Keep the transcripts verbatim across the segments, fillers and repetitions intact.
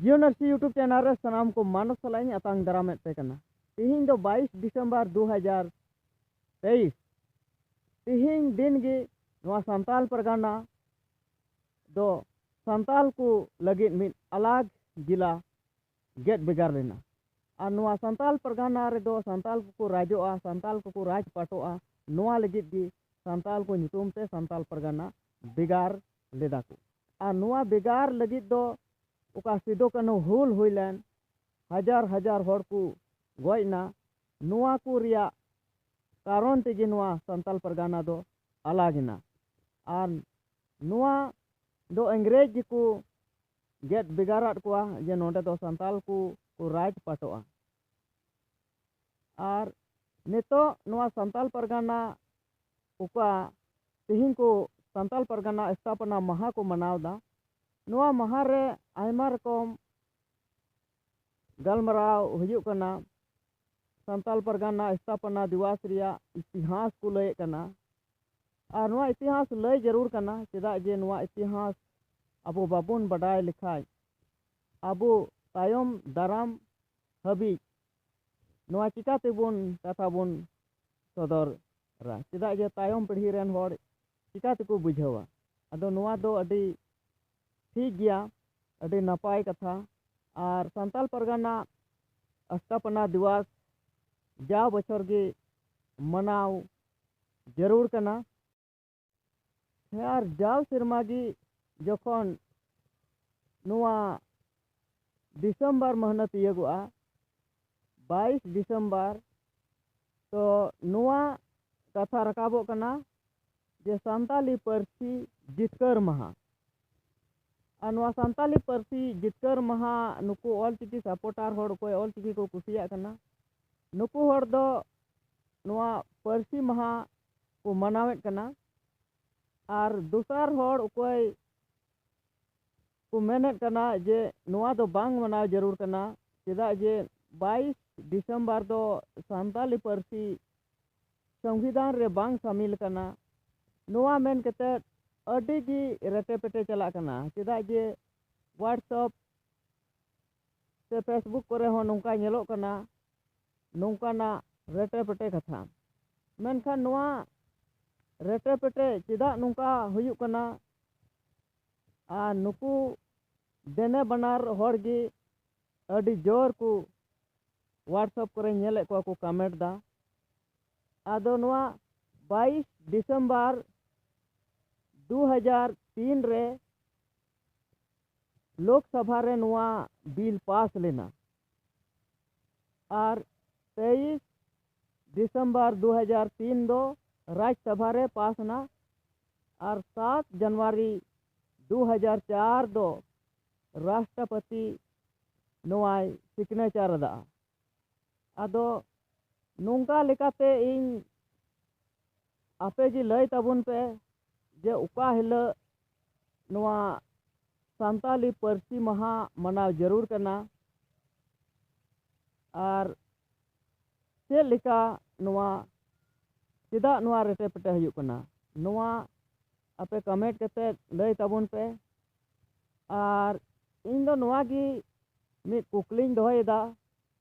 Jio Narsi YouTube channel ᱨᱮ ᱥᱟᱱᱟᱢ ᱠᱚ ᱢᱟᱱᱚᱛ ᱥᱟᱞᱟᱜ ᱤᱧ ᱟᱛᱟᱝ ᱫᱟᱨᱟᱢᱮᱫ ᱯᱮ ᱠᱟᱱᱟ᱾ ᱛᱤᱦᱤᱧ ᱫᱚ ᱵᱟᱭᱤᱥ ᱰᱤᱥᱮᱢᱵᱚᱨ ᱫᱩ ᱦᱟᱡᱟᱨ ᱛᱮᱭᱤᱥ᱾ ᱛᱤᱦᱤᱧ ᱫᱤᱱ ᱜᱮ ᱱᱚᱣᱟ ᱥᱟᱱᱛᱟᱞ ᱯᱟᱨᱜᱟᱱᱟ ᱫᱚ ᱥᱟᱱᱛᱟᱞ ᱠᱚ ᱞᱟᱹᱜᱤᱫ ᱢᱤᱫ ᱟᱞᱟᱜᱽ ᱡᱮᱞᱟ ᱜᱮᱫ ᱵᱷᱮᱜᱟᱨ ᱞᱮᱱᱟ᱾ ᱟᱨ ᱱᱚᱣᱟ ᱥᱟᱱᱛᱟᱞ ᱯᱟᱨᱜᱟᱱᱟ ᱨᱮᱫᱚ ᱥᱟᱱᱛᱟᱞ ᱠᱚᱠᱚ ᱨᱟᱡᱚᱜᱼᱟ, ᱥᱟᱱᱛᱟᱞ ᱠᱚᱠᱚ ᱨᱟᱡᱽ ᱯᱟᱴᱚᱜᱼᱟ᱾ ᱱᱚᱣᱟ ᱞᱟᱹᱜᱤᱫ ᱜᱮ ᱥᱟᱱᱛᱟᱞ ᱠᱚ ᱧᱩᱛᱩᱢ ᱛᱮ ᱥᱟᱱᱛᱟᱞ ᱯᱟᱨᱜᱟᱱᱟ ᱵᱷᱮᱜᱟᱨ ᱞᱮᱫᱟ ᱠᱚ᱾ ᱟᱨ ᱱᱚᱣᱟ ᱵᱷᱮᱜᱟᱨ ᱞᱟᱹᱜᱤᱫ ᱫᱚ ᱚᱠᱟ ᱥᱤᱫᱩ ᱠᱟᱹᱱᱦᱩ ᱦᱩᱞ ᱦᱩᱭ ᱞᱮᱱ, ᱦᱟᱡᱟᱨ ᱦᱟᱡᱟᱨ ᱦᱚᱲ ᱠᱚ ᱜᱚᱡ ᱮᱱᱟ, ᱱᱚᱣᱟ ᱠᱚ ᱨᱮᱭᱟᱜ ᱠᱟᱨᱚᱱ ᱛᱮᱜᱮ ᱱᱚᱣᱟ ᱥᱟᱱᱛᱟᱞ ᱯᱟᱨᱜᱟᱱᱟ ᱫᱚ ᱟᱞᱟᱜᱽ ᱮᱱᱟ᱾ ᱟᱨ ᱱᱚᱣᱟ ᱫᱚ ᱤᱝᱨᱮᱡᱽ ᱜᱮᱠᱚ ᱜᱮᱫ ᱵᱷᱮᱜᱟᱨᱟᱫ ᱠᱚᱣᱟ ᱡᱮ ᱱᱚᱰᱮ ᱫᱚ ᱥᱟᱱᱛᱟᱞ ᱠᱚ ᱠᱚ ᱨᱟᱡᱽ ᱯᱟᱴᱚᱜᱼᱟ᱾ ᱟᱨ ᱱᱤᱛᱚᱜ ᱱᱚᱣᱟ ᱥᱟᱱᱛᱟᱞ ᱯᱟᱨᱜᱟᱱᱟ ᱚᱠᱟ ᱛᱮᱦᱮᱧ ᱠᱚ ᱥᱟᱱᱛᱟᱞ ᱯᱟᱨᱜᱟᱱᱟ ᱥᱛᱷᱟᱯᱚᱱᱟ ᱢᱟᱦᱟ ᱠᱚ ᱢᱟᱱᱟᱣ ᱮᱫᱟ, ᱱᱚᱣᱟ ᱢᱟᱦᱟ ᱨᱮ ᱟᱭᱢᱟ ᱨᱚᱠᱚᱢ ᱜᱟᱞᱢᱟᱨᱟᱣ ᱦᱩᱭᱩᱜ ᱠᱟᱱᱟ᱾ ᱥᱟᱱᱛᱟᱞ ᱯᱟᱨᱜᱟᱱᱟ ᱥᱛᱷᱟᱯᱚᱱᱟ ᱫᱤᱵᱚᱥ ᱨᱮᱭᱟᱜ ᱤᱛᱤᱦᱟᱥ ᱠᱚ ᱞᱟᱹᱭᱮᱫ ᱠᱟᱱᱟ᱾ ᱟᱨ ᱱᱚᱣᱟ ᱤᱛᱤᱦᱟᱥ ᱞᱟᱹᱭ ᱡᱟᱹᱨᱩᱲ ᱠᱟᱱᱟ, ᱪᱮᱫᱟᱜ ᱡᱮ ᱱᱚᱣᱟ ᱤᱛᱤᱦᱟᱥ ᱟᱵᱚ ᱵᱟᱵᱚᱱ ᱵᱟᱰᱟᱭ ᱞᱮᱠᱷᱟᱡ ᱟᱵᱚ ᱛᱟᱭᱚᱢ ᱫᱟᱨᱟᱢ ᱦᱟᱹᱵᱤᱡ ᱱᱚᱣᱟ ᱪᱤᱠᱟ ᱛᱮᱵᱚᱱ ᱠᱟᱛᱷᱟ ᱵᱚᱱ ᱥᱚᱫᱚᱨᱟ? ᱪᱮᱫᱟᱜ ᱡᱮ ᱛᱟᱭᱚᱢ ᱯᱤᱲᱦᱤ ᱨᱮᱱ ᱦᱚᱲ ᱪᱤᱠᱟ ᱛᱮᱠᱚ ᱵᱩᱡᱷᱟᱹᱣᱟ? ᱟᱫᱚ ᱱᱚᱣᱟ ᱫᱚ ᱟᱹᱰᱤ ᱴᱷᱤᱠ ᱜᱮᱭᱟ, ᱟᱹᱰᱤ ᱱᱟᱯᱟᱭ ᱠᱟᱛᱷᱟ᱾ ᱟᱨ ᱥᱟᱱᱛᱟᱞ ᱯᱟᱨᱜᱟᱱᱟ ᱥᱛᱷᱟᱯᱚᱱᱟ ᱫᱤᱵᱚᱥ ᱡᱟᱣ ᱵᱚᱪᱷᱚᱨ ᱜᱮ ᱢᱟᱱᱟᱣ ᱡᱟᱹᱨᱩᱲ ᱠᱟᱱᱟ᱾ ᱦᱮᱸ, ᱟᱨ ᱡᱟᱣ ᱥᱮᱨᱢᱟ ᱜᱮ ᱡᱚᱠᱷᱚᱱ ᱱᱚᱣᱟ ᱰᱤᱥᱮᱢᱵᱚᱨ ᱢᱟᱹᱦᱱᱟᱹ ᱛᱤᱭᱟᱹᱜᱚᱜᱼᱟ, ᱵᱟᱭᱤᱥ ᱰᱤᱥᱮᱢᱵᱚᱨ, ᱛᱚ ᱱᱚᱣᱟ ᱠᱟᱛᱷᱟ ᱨᱟᱠᱟᱵᱚᱜ ᱠᱟᱱᱟ ᱡᱮ ᱥᱟᱱᱛᱟᱞᱤ ᱯᱟᱹᱨᱥᱤ ᱡᱤᱛᱠᱟᱹᱨ ᱢᱟᱦᱟ᱾ ᱟᱨ ᱱᱚᱣᱟ ᱥᱟᱱᱛᱟᱞᱤ ᱯᱟᱹᱨᱥᱤ ᱡᱤᱛᱠᱟᱹᱨ ᱢᱟᱦᱟ, ᱱᱩᱠᱩ ᱚᱞ ᱪᱤᱠᱤ ᱥᱟᱯᱳᱨᱴᱟᱨ ᱦᱚᱲ, ᱚᱠᱚᱭ ᱚᱞ ᱪᱤᱠᱤ ᱠᱚ ᱠᱩᱥᱤᱭᱟᱜ ᱠᱟᱱᱟ, ᱱᱩᱠᱩ ᱦᱚᱲ ᱫᱚ ᱱᱚᱣᱟ ᱯᱟᱹᱨᱥᱤ ᱢᱟᱦᱟ ᱠᱚ ᱢᱟᱱᱟᱣᱮᱫ ᱠᱟᱱᱟ᱾ ᱟᱨ ᱫᱚᱥᱟᱨ ᱦᱚᱲ ᱚᱠᱚᱭ ᱠᱚ ᱢᱮᱱᱮᱫ ᱠᱟᱱᱟ ᱡᱮ ᱱᱚᱣᱟ ᱫᱚ ᱵᱟᱝ ᱢᱟᱱᱟᱣ ᱡᱟᱹᱨᱩᱲ ᱠᱟᱱᱟ, ᱪᱮᱫᱟᱜ ᱡᱮ ᱵᱟᱭᱤᱥ ᱰᱤᱥᱮᱢᱵᱚᱨ ᱫᱚ ᱥᱟᱱᱛᱟᱞᱤ ᱯᱟᱹᱨᱥᱤ ᱥᱚᱝᱵᱤᱫᱷᱟᱱ ᱨᱮ ᱵᱟᱝ ᱥᱟᱢᱤᱞ ᱠᱟᱱᱟ᱾ ᱱᱚᱣᱟ ᱢᱮᱱ ᱠᱟᱛᱮᱫ ᱟᱹᱰᱤ ᱜᱮ ᱨᱮᱴᱮ ᱯᱮᱴᱮ ᱪᱟᱞᱟᱜ ᱠᱟᱱᱟ, ᱪᱮᱫᱟᱜ ᱡᱮ WhatsApp ᱥᱮ Facebook ᱠᱚᱨᱮ ᱦᱚᱸ ᱱᱚᱝᱠᱟ ᱧᱮᱞᱚᱜ ᱠᱟᱱᱟ, ᱱᱚᱝᱠᱟᱱᱟᱜ ᱨᱮᱴᱮ ᱯᱮᱴᱮ ᱠᱟᱛᱷᱟ᱾ ᱢᱮᱱᱠᱷᱟᱱ ᱱᱚᱣᱟ ᱨᱮᱴᱮ ᱯᱮᱴᱮ ᱪᱮᱫᱟᱜ ᱱᱚᱝᱠᱟ ᱦᱩᱭᱩᱜ ᱠᱟᱱᱟ? ᱟᱨ ᱱᱩᱠᱩ ᱫᱮᱱᱮ ᱵᱟᱱᱟᱨ ᱦᱚᱲ ᱜᱮ ᱟᱹᱰᱤ ᱡᱳᱨ ᱠᱚ WhatsApp ᱠᱚᱨᱮ ᱧᱮᱞᱮᱫ ᱠᱚᱣᱟ ᱠᱚ comment ᱫᱟ᱾ ᱟᱫᱚ ᱱᱚᱣᱟ ᱵᱟᱭᱤᱥ ᱰᱤᱥᱮᱢᱵᱚᱨ ᱫᱩ ᱦᱟᱡᱟᱨ ᱛᱤᱱ ᱨᱮ ᱞᱳᱠᱥᱚᱵᱷᱟ ᱨᱮ ᱱᱚᱣᱟ ᱵᱤᱞ ᱯᱟᱥ ᱞᱮᱱᱟ ᱟᱨ ᱛᱮᱭᱤᱥ ᱰᱤᱥᱮᱢᱵᱚᱨ ᱫᱩ ᱦᱟᱡᱟᱨ ᱛᱤᱱ ᱫᱚ ᱨᱟᱡᱽᱥᱚᱵᱷᱟ ᱨᱮ ᱯᱟᱥ ᱮᱱᱟ ᱟᱨ ᱥᱟᱛ ᱡᱟᱱᱩᱣᱟᱨᱤ ᱫᱩ ᱦᱟᱡᱟᱨ ᱪᱟᱨ ᱫᱚ ᱨᱟᱥᱴᱨᱚᱯᱚᱛᱤ ᱱᱚᱣᱟᱭ signature ᱟᱫᱟ᱾ ᱟᱫᱚ ᱱᱚᱝᱠᱟ ᱞᱮᱠᱟᱛᱮ ᱤᱧ ᱟᱯᱮ ᱜᱮ ᱞᱟᱹᱭ ᱛᱟᱵᱚᱱ ᱯᱮ ᱡᱮ ᱚᱠᱟ ᱦᱤᱞᱳᱜ ᱱᱚᱣᱟ ᱥᱟᱱᱛᱟᱞᱤ ᱯᱟᱹᱨᱥᱤ ᱢᱟᱦᱟ ᱢᱟᱱᱟᱣ ᱡᱟᱹᱨᱩᱲ ᱠᱟᱱᱟ ᱟᱨ ᱪᱮᱫ ᱞᱮᱠᱟ ᱱᱚᱣᱟ, ᱪᱮᱫᱟᱜ ᱱᱚᱣᱟ ᱨᱮᱴᱮ ᱯᱮᱴᱮ ᱦᱩᱭᱩᱜ ᱠᱟᱱᱟ, ᱱᱚᱣᱟ ᱟᱯᱮ comment ᱠᱟᱛᱮ ᱞᱟᱹᱭ ᱛᱟᱵᱚᱱ ᱯᱮ᱾ ᱟᱨ ᱤᱧ ᱫᱚ ᱱᱚᱣᱟ ᱜᱮ ᱢᱤᱫ ᱠᱩᱠᱞᱤᱧ ᱫᱚᱦᱚᱭᱮᱫᱟ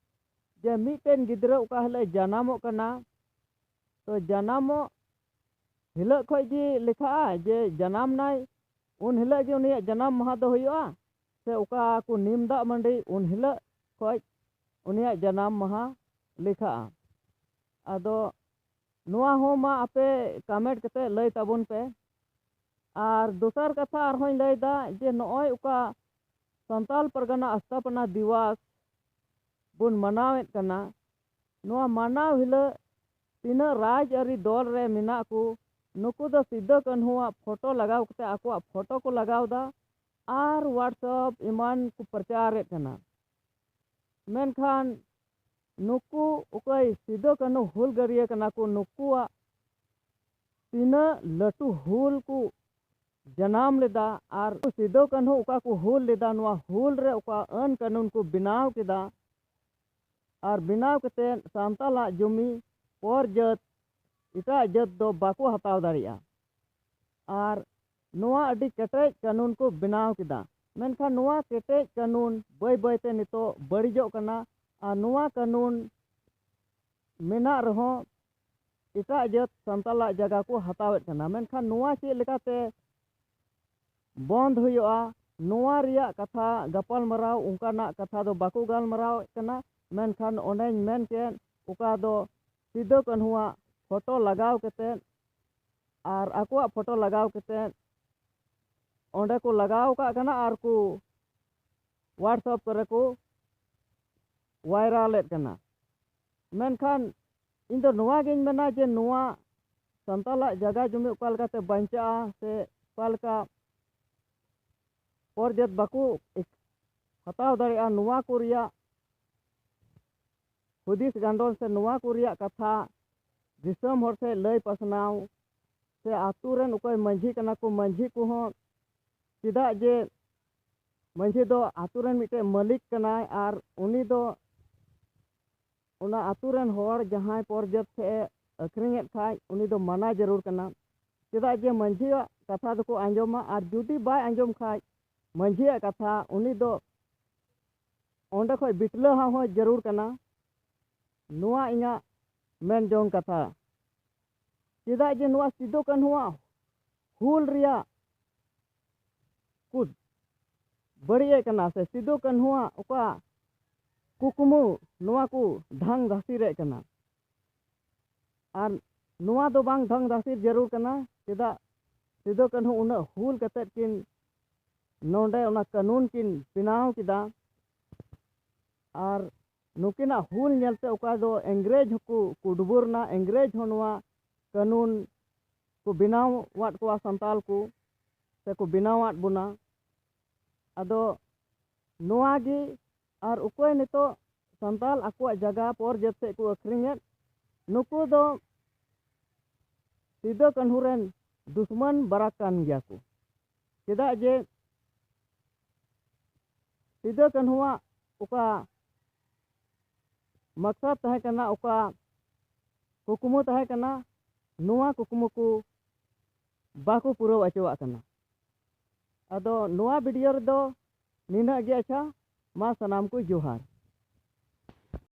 ᱡᱮ ᱢᱤᱫᱴᱮᱱ ᱜᱤᱫᱽᱨᱟᱹ ᱚᱠᱟ ᱦᱤᱞᱳᱜ ᱡᱟᱱᱟᱢᱚᱜ ᱠᱟᱱᱟ, ᱛᱚ ᱡᱟᱱᱟᱢᱚᱜ ᱦᱤᱞᱳᱜ ᱠᱷᱚᱡ ᱜᱮ ᱞᱮᱠᱷᱟᱜᱼᱟ ᱡᱮ ᱡᱟᱱᱟᱢ ᱱᱟᱭ, ᱩᱱ ᱦᱤᱞᱳᱜ ᱜᱮ ᱩᱱᱤᱭᱟᱜ ᱡᱟᱱᱟᱢ ᱢᱟᱦᱟ ᱫᱚ ᱦᱩᱭᱩᱜᱼᱟ, ᱥᱮ ᱚᱠᱟ ᱠᱚ ᱱᱤᱢ ᱫᱟᱜ ᱢᱟᱹᱰᱤ ᱩᱱ ᱦᱤᱞᱳᱜ ᱠᱷᱚᱡ ᱩᱱᱤᱭᱟᱜ ᱡᱟᱱᱟᱢ ᱢᱟᱦᱟ ᱞᱮᱠᱷᱟᱜᱼᱟ? ᱟᱫᱚ ᱱᱚᱣᱟ ᱦᱚᱸ ᱢᱟ ᱟᱯᱮ comment ᱠᱟᱛᱮ ᱞᱟᱹᱭ ᱛᱟᱵᱚᱱ ᱯᱮ᱾ ᱟᱨ ᱫᱚᱥᱟᱨ ᱠᱟᱛᱷᱟ ᱟᱨᱦᱚᱸᱧ ᱞᱟᱹᱭᱫᱟ ᱡᱮ ᱱᱚᱜᱼᱚᱭ ᱚᱠᱟ ᱥᱟᱱᱛᱟᱞ ᱯᱟᱨᱜᱟᱱᱟ ᱟᱥᱛᱷᱟᱯᱚᱱᱟ ᱫᱤᱵᱚᱥ ᱵᱚᱱ ᱢᱟᱱᱟᱣᱮᱫ ᱠᱟᱱᱟ, ᱱᱚᱣᱟ ᱢᱟᱱᱟᱣ ᱦᱤᱞᱳᱜ ᱛᱤᱱᱟᱹᱜ ᱨᱟᱡᱽᱟᱹᱨᱤ ᱫᱚᱞ ᱨᱮ ᱢᱮᱱᱟᱜ ᱠᱚ, ᱱᱩᱠᱩ ᱫᱚ ᱥᱤᱫᱩ ᱠᱟᱹᱱᱦᱩᱣᱟᱜ ᱯᱷᱳᱴᱳ ᱞᱟᱜᱟᱣ ᱠᱟᱛᱮ ᱟᱠᱚᱣᱟᱜ ᱯᱷᱳᱴᱳ ᱠᱚ ᱞᱟᱜᱟᱣᱫᱟ ᱟᱨ WhatsApp ᱮᱢᱟᱱ ᱠᱚ ᱯᱨᱚᱪᱟᱨᱮᱫ ᱠᱟᱱᱟ᱾ ᱢᱮᱱᱠᱷᱟᱱ ᱱᱩᱠᱩ ᱚᱠᱚᱭ ᱥᱤᱫᱩ ᱠᱟᱹᱱᱦᱩ ᱦᱩᱞᱜᱟᱹᱨᱤᱭᱟᱹ ᱠᱟᱱᱟ ᱠᱚ, ᱱᱩᱠᱩᱣᱟᱜ ᱛᱤᱱᱟᱹᱜ ᱞᱟᱹᱴᱩ ᱦᱩᱞ ᱠᱚ ᱡᱟᱱᱟᱢ ᱞᱮᱫᱟ ᱟᱨ ᱥᱤᱫᱩ ᱠᱟᱹᱱᱦᱩ ᱚᱠᱟ ᱠᱚ ᱦᱩᱞ ᱞᱮᱫᱟ, ᱱᱚᱣᱟ ᱦᱩᱞ ᱨᱮ ᱚᱠᱟ ᱟᱹᱱ ᱠᱟᱹᱱᱩᱱ ᱠᱚ ᱵᱮᱱᱟᱣ ᱠᱮᱫᱟ ᱟᱨ ᱵᱮᱱᱟᱣ ᱠᱟᱛᱮ ᱥᱟᱱᱛᱟᱞᱟᱜ ᱡᱚᱢᱤ ᱯᱚᱨ ᱡᱟᱹᱛ, ᱮᱴᱟᱜ ᱡᱟᱹᱛ ᱫᱚ ᱵᱟᱠᱚ ᱦᱟᱛᱟᱣ ᱫᱟᱲᱮᱭᱟᱜᱼᱟ᱾ ᱟᱨ ᱱᱚᱣᱟ ᱟᱹᱰᱤ ᱠᱮᱴᱮᱡ ᱠᱟᱹᱱᱩᱱ ᱠᱚ ᱵᱮᱱᱟᱣ ᱠᱮᱫᱟ᱾ ᱢᱮᱱᱠᱷᱟᱱ ᱱᱚᱣᱟ ᱠᱮᱴᱮᱡ ᱠᱟᱹᱱᱩᱱ ᱵᱟᱹᱭ ᱵᱟᱹᱭᱛᱮ ᱱᱤᱛᱚᱜ ᱵᱟᱹᱲᱤᱡᱚᱜ ᱠᱟᱱᱟ᱾ ᱟᱨ ᱱᱚᱣᱟ ᱠᱟᱹᱱᱩᱱ ᱢᱮᱱᱟᱜ ᱨᱮᱦᱚᱸ ᱮᱴᱟᱜ ᱡᱟᱹᱛ ᱥᱟᱱᱛᱟᱞᱟᱜ ᱡᱟᱭᱜᱟ ᱠᱚ ᱦᱟᱛᱟᱣᱮᱫ ᱠᱟᱱᱟ᱾ ᱢᱮᱱᱠᱷᱟᱱ ᱱᱚᱣᱟ ᱪᱮᱫ ᱞᱮᱠᱟᱛᱮ ᱵᱚᱱᱫ ᱦᱩᱭᱩᱜᱼᱟ, ᱱᱚᱣᱟ ᱨᱮᱭᱟᱜ ᱠᱟᱛᱷᱟ ᱜᱟᱯᱟᱞᱢᱟᱨᱟᱣ, ᱚᱱᱠᱟᱱᱟᱜ ᱠᱟᱛᱷᱟ ᱫᱚ ᱵᱟᱠᱚ ᱜᱟᱞᱢᱟᱨᱟᱣᱮᱫ ᱠᱟᱱᱟ᱾ ᱢᱮᱱᱠᱷᱟᱱ ᱚᱸᱰᱮᱧ ᱢᱮᱱ ᱠᱮᱫ, ᱚᱠᱟ ᱫᱚ ᱥᱤᱫᱩ ᱠᱟᱹᱱᱦᱩᱣᱟᱜ ᱯᱷᱳᱴᱳ ᱞᱟᱜᱟᱣ ᱠᱟᱛᱮᱫ ᱟᱨ ᱟᱠᱚᱣᱟᱜ ᱯᱷᱳᱴᱳ ᱞᱟᱜᱟᱣ ᱠᱟᱛᱮᱫ ᱚᱸᱰᱮ ᱠᱚ ᱞᱟᱜᱟᱣ ᱠᱟᱜ ᱠᱟᱱᱟ ᱟᱨ ᱠᱚ WhatsApp ᱠᱚᱨᱮ ᱠᱚ ᱵᱷᱟᱭᱨᱟᱞᱮᱫ ᱠᱟᱱᱟ᱾ ᱢᱮᱱᱠᱷᱟᱱ ᱤᱧ ᱫᱚ ᱱᱚᱣᱟ ᱜᱤᱧ ᱢᱮᱱᱟ ᱡᱮ ᱱᱚᱣᱟ ᱥᱟᱱᱛᱟᱞᱟᱜ ᱡᱟᱭᱜᱟ ᱡᱩᱢᱤ ᱚᱠᱟ ᱞᱮᱠᱟᱛᱮ ᱵᱟᱧᱪᱟᱜᱼᱟ ᱥᱮ ᱚᱠᱟ ᱞᱮᱠᱟ ᱯᱚᱨ ᱡᱟᱹᱛ ᱵᱟᱠᱚ ᱦᱟᱛᱟᱣ ᱫᱟᱲᱮᱭᱟᱜᱼᱟ, ᱱᱚᱣᱟ ᱠᱚ ᱨᱮᱭᱟᱜ ᱦᱩᱫᱤᱥ ᱜᱟᱸᱰᱚᱱ ᱥᱮ ᱱᱚᱣᱟ ᱠᱚ ᱨᱮᱭᱟᱜ ᱠᱟᱛᱷᱟ ᱫᱤᱥᱚᱢ ᱦᱚᱲ ᱴᱷᱮᱱ ᱞᱟᱹᱭ ᱯᱟᱥᱱᱟᱣ ᱥᱮ ᱟᱛᱳ ᱨᱮᱱ ᱚᱠᱚᱭ ᱢᱟᱹᱡᱷᱤ ᱠᱟᱱᱟ ᱠᱚ, ᱢᱟᱹᱡᱷᱤ ᱠᱚᱦᱚᱸ, ᱪᱮᱫᱟᱜ ᱡᱮ ᱢᱟᱹᱡᱷᱤ ᱫᱚ ᱟᱛᱳ ᱨᱮᱱ ᱢᱤᱫᱴᱮᱱ ᱢᱟᱹᱞᱤᱠ ᱠᱟᱱᱟᱭ ᱟᱨ ᱩᱱᱤ ᱫᱚ ᱚᱱᱟ ᱟᱛᱳ ᱨᱮᱱ ᱦᱚᱲ ᱡᱟᱦᱟᱸᱭ ᱯᱚᱨ ᱡᱟᱹᱛ ᱥᱮᱫ ᱮ ᱟᱹᱠᱷᱨᱤᱧᱮᱫ ᱠᱷᱟᱡ, ᱩᱱᱤ ᱫᱚ ᱢᱟᱱᱟ ᱡᱟᱹᱨᱩᱲ ᱠᱟᱱᱟ᱾ ᱪᱮᱫᱟᱜ ᱡᱮ ᱢᱟᱹᱡᱷᱤᱭᱟᱜ ᱠᱟᱛᱷᱟ ᱫᱚᱠᱚ ᱟᱸᱡᱚᱢᱟ, ᱟᱨ ᱡᱩᱫᱤ ᱵᱟᱭ ᱟᱸᱡᱚᱢ ᱠᱷᱟᱡ ᱢᱟᱹᱡᱷᱤᱭᱟᱜ ᱠᱟᱛᱷᱟ, ᱩᱱᱤ ᱫᱚ ᱚᱸᱰᱮ ᱠᱷᱚᱡ ᱵᱤᱴᱞᱟᱹ ᱦᱚᱸ ᱦᱚᱸ ᱡᱟᱹᱨᱩᱲ ᱠᱟᱱᱟ᱾ ᱱᱚᱣᱟ ᱤᱧᱟᱹᱜ ᱢᱮᱱ ᱡᱚᱝ ᱠᱟᱛᱷᱟ᱾ ᱪᱮᱫᱟᱜ ᱡᱮ ᱱᱚᱣᱟ ᱥᱤᱫᱩ ᱠᱟᱹᱱᱦᱩᱣᱟᱜ ᱦᱩᱞ ᱨᱮᱭᱟᱜ ᱠᱚ ᱵᱟᱹᱲᱤᱡ ᱮᱫ ᱠᱟᱱᱟ, ᱥᱮ ᱥᱤᱫᱩ ᱠᱟᱹᱱᱦᱩᱣᱟᱜ ᱚᱠᱟ ᱠᱩᱠᱢᱩ, ᱱᱚᱣᱟ ᱠᱚ ᱫᱷᱟᱝ ᱫᱷᱟᱹᱥᱤᱨᱮᱫ ᱠᱟᱱᱟ᱾ ᱟᱨ ᱱᱚᱣᱟ ᱫᱚ ᱵᱟᱝ ᱫᱷᱟᱝ ᱫᱷᱟᱹᱥᱤᱨ ᱡᱟᱹᱨᱩᱲ ᱠᱟᱱᱟ᱾ ᱪᱮᱫᱟᱜ ᱥᱤᱫᱩ ᱠᱟᱹᱱᱦᱩ ᱩᱱᱟᱹᱜ ᱦᱩᱞ ᱠᱟᱛᱮᱫ ᱠᱤᱱ ᱱᱚᱰᱮ ᱚᱱᱟ ᱠᱟᱹᱱᱩᱱ ᱠᱤᱱ ᱵᱮᱱᱟᱣ ᱠᱮᱫᱟ, ᱟᱨ ᱱᱩᱠᱤᱱᱟᱜ ᱦᱩᱞ ᱧᱮᱞᱛᱮ ᱚᱠᱟ ᱫᱚ ᱤᱝᱨᱮᱡᱽ ᱦᱚᱸᱠᱚ ᱠᱩᱰᱵᱩᱨ ᱮᱱᱟ, ᱤᱝᱨᱮᱡᱽ ᱦᱚᱸ ᱱᱚᱣᱟ ᱠᱟᱹᱱᱩᱱ ᱠᱚ ᱵᱮᱱᱟᱣᱟᱫ ᱠᱚᱣᱟ ᱥᱟᱱᱛᱟᱞ ᱠᱚ, ᱥᱮᱠᱚ ᱵᱮᱱᱟᱣᱟᱫ ᱵᱚᱱᱟ᱾ ᱟᱫᱚ ᱱᱚᱣᱟ ᱜᱮ, ᱟᱨ ᱚᱠᱚᱭ ᱱᱤᱛᱚᱜ ᱥᱟᱱᱛᱟᱞ ᱟᱠᱚᱣᱟᱜ ᱡᱟᱭᱜᱟ ᱯᱚᱨ ᱡᱟᱹᱛ ᱥᱮᱫ ᱠᱚ ᱟᱹᱠᱷᱨᱤᱧᱮᱫ, ᱱᱩᱠᱩ ᱫᱚ ᱥᱤᱫᱩ ᱠᱟᱹᱱᱦᱩ ᱨᱮᱱ ᱫᱩᱥᱢᱟᱱ ᱵᱟᱨᱟᱠ ᱠᱟᱱ ᱜᱮᱭᱟ ᱠᱚ᱾ ᱪᱮᱫᱟᱜ ᱡᱮ ᱥᱤᱫᱩ ᱠᱟᱹᱱᱦᱩᱣᱟᱜ ᱚᱠᱟ ᱢᱟᱠᱥᱟᱫ ᱛᱟᱦᱮᱸ ᱠᱟᱱᱟ, ᱚᱠᱟ ᱠᱩᱠᱢᱩ ᱛᱟᱦᱮᱸ ᱠᱟᱱᱟ, ᱱᱚᱣᱟ ᱠᱩᱠᱢᱩ ᱠᱚ ᱵᱟᱠᱚ ᱯᱩᱨᱟᱹᱣ ᱦᱚᱪᱚᱣᱟᱜ ᱠᱟᱱᱟ᱾ ᱟᱫᱚ ᱱᱚᱣᱟ video ᱨᱮᱫᱚ ᱱᱤᱱᱟᱹᱜ ᱜᱮ᱾ ᱟᱪᱪᱷᱟ, ᱢᱟ ᱥᱟᱱᱟᱢ ᱠᱚ ᱡᱚᱦᱟᱨ᱾